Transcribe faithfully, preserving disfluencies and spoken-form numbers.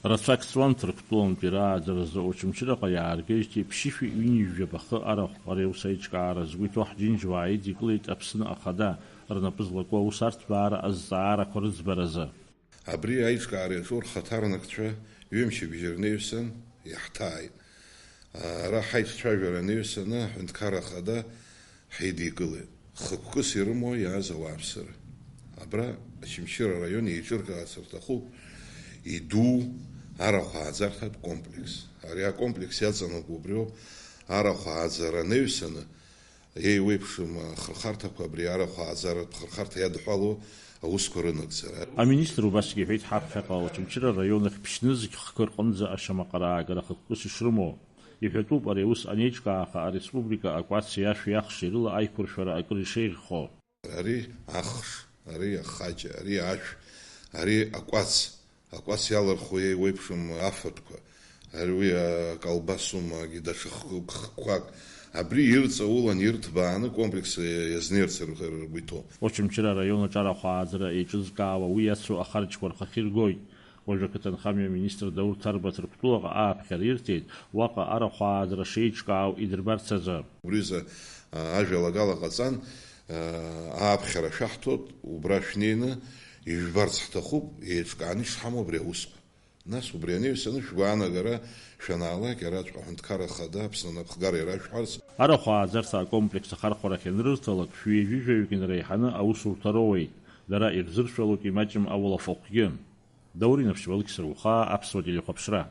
Рацәак ҵуан Ҭырқәтәылантәи рааӡаразы Очамчыраҟа иааргеижьҭеи ԥшьышәи ҩынҩажәи жәаба хы арахә. Ари аус аиҿкаара згәы иҭоу ҳџьынџьуаа идикылеит Аԥсны Ахада, рнапы злаку аус арҭбаара азҵаарақәа рыӡбаразы. Абри аиҿкаара иаҿу рхаҭарнакцәа ҩымчыбжьа рнаҩсан иаҳҭааит. Ара ҳаиҿцәажәара анаҩсаны аҳәынҭқарра ахада ҳидикылеит. Хықәкыс ирымоу иааз ауааԥсыра. Абра Очамчыра араион еиҿыркаарц рҭахуп иду арахә ааӡарҭатә комплекс. Ари акомплекс иаҵанакуа убриоуп, арахә ааӡара анаҩсаны еиуеиԥшым ахырхарҭақәа абри арахә ааӡаратә хырхарҭа иадҳәалоу аусқәа рынагӡара. Аминистр убасгьы иҳәеит, ҳаԥхьаҟа Очамчыра араион ахь ԥшьнызқь хкы рҟынӡа ашьамаҟа раагара хықәкыс ишрымоу. Иҳәатәуп, ари аус анеиҿкааха, ареспублика акәаци ашәи ахши рыла аиқәыршәара акыр ишеиӷьхо. Ари ахш, ари ахаҷа, ари ашә, ари акәац, акәац иалырхуа еиуеиԥшым афатәқәа, ари уи акалбасумагьы даҽа хкы-, хкқәак, абри ирҵаулан, ирҭбааны комплекс иазнеирц ргәы иҭоуп. Очамчыра араион аҿар ахәааӡара еиҿызкаауа уи иацу ахарџьқәа рхахьы иргоит. Уажәы ақыҭанхамҩа аминистр Даур Ҭарба Ҭырқәтәылаҟа ааԥхьара ирҭеит, уаҟа арахә ааӡара шеиҿкаау идырбарц азы. Убри азы, а, ажәалагала ҟаҵан, а, ааԥхьара шәаҳҭоит, убра шәнеины ижәбарц ҳҭахуп, еиҿкааны ишҳамоу абри аусқәа. Нас убри анаҩсаны шәгәаанагара шәанаалак, иараҵәҟьа аҳәынҭқарра ахада Аԥсны анапхгара ирашәҳәарц. Арахә ааӡарҭа акомплекс ахархәарахь ианрырҭалак, шәҩажәи жәаҩык инареиҳаны аусурҭа роуеит, дара ирзыршәалоит имаҷым ауалафахәгьы. Даур Инаԥшьба, Алықьса Рухаа, Аԥсуа телехәаԥшра.